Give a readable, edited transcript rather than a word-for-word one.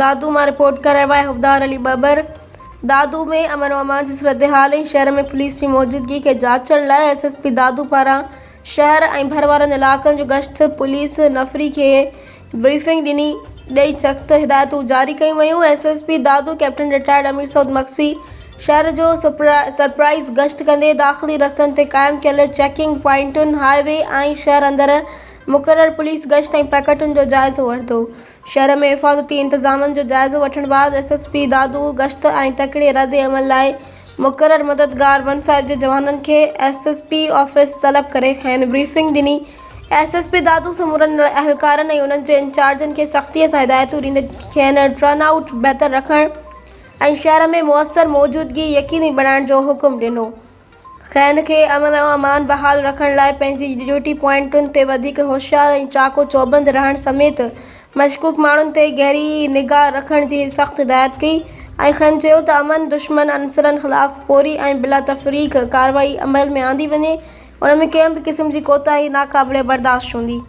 دادو مان رپورٽ ڪري رهيو آهي حبدار علي ٻٻر دادو ۾ امن و امان جي صورتحال ۽ شهر ۾ پوليس جي موجودگي کي جاچڻ لاء ايس ايس پي دادو پاران شهر ۽ ڀر وارن علائقن جو گشت پوليس نفري کي بريفنگ ڏني ڏئي سخت هدايتون جاري ڪيون ويون S S P Dadu captain retired Amir Saud Magsi شهر جو سرپرائز گشت ڪندي داخلي رستن تي قائم ڪيل چيڪنگ پوائنٽن هاء وي ۽ شهر اندر مقرر پوليس گشت ۽ پيڪٽن جو جائزو ورتو. شهر ۾ حفاظتي انتظامن جو جائزو وٺڻ بعد ايس ايس پي دادو گشت ۽ تڪڙي رد عمل لاء مقرر مددگار ون فائيو جي جوانن کي ايس ايس پي آفيس طلب ڪري کين بريفنگ ڏني. ايس ايس پي دادو سمورن اهلڪارن ۽ انهن جي انچارجن کي سختي سان هدايتون ڏيندي کين ٽرن آئوٽ بهتر رکڻ ۽ شهر ۾ موثر موجودگي يقيني بڻائڻ جو حڪم ڏنو. کين کي امن و امان بحال رکڻ لاء پنهنجي ڊيوٽي پوائنٽن تي وڌيڪ هوشيار ۽ چاق و چوبند رهڻ سميت مشڪوڪ ماڻهن تي گهري نگاهه رکڻ جي سخت هدايت ڪئي ۽ کين چيو ته امن دشمن عنصرن خلاف فوري ۽ بلا تفريق ڪارروائي عمل ۾ آندي وڃي ان ۾ ڪنهن به قسم جي ڪوتاهي ناقابل برداشت هوندي.